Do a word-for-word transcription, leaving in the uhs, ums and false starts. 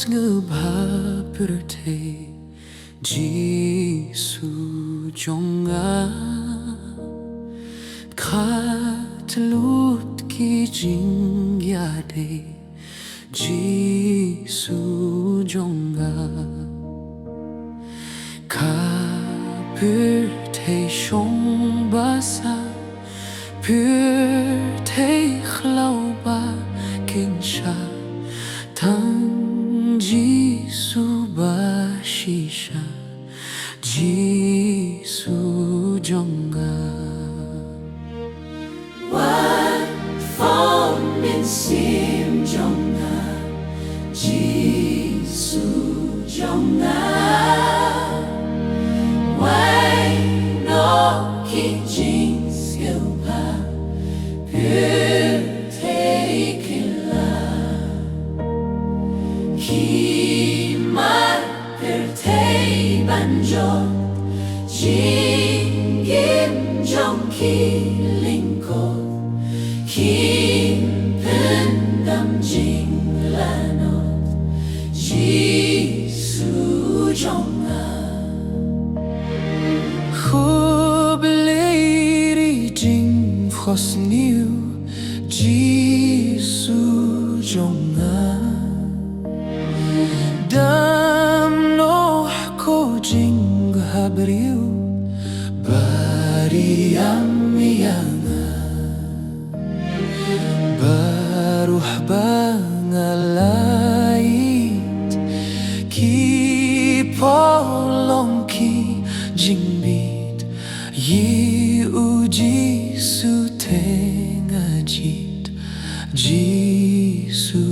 Ngi bha pyrthei Jisu jong nga, khat lut ki jingïadei Jisu jong nga. Ka pyrthei shong ba sah, pyrthei khlaw ba kynsha, tang Jisu ba shisha, Jisu jong nga. Wan phong mynsiem jong nga, Jisu jong nga. Wai noh ki jingsngewbha, pyrthei kylla. Ki mar pyrthei ban jot, jingim jong ki lyngkot, kin pyndam jinglanot, Jisu jong nga. Khublei ri jingphohsniew, Jisu jong nga. Dam noh ko jinghabriew ba riam ïa nga. Baroh ba nga la ïeit, ki pawlong ki jingbit, ïa u Jisu te nga jied, Jisu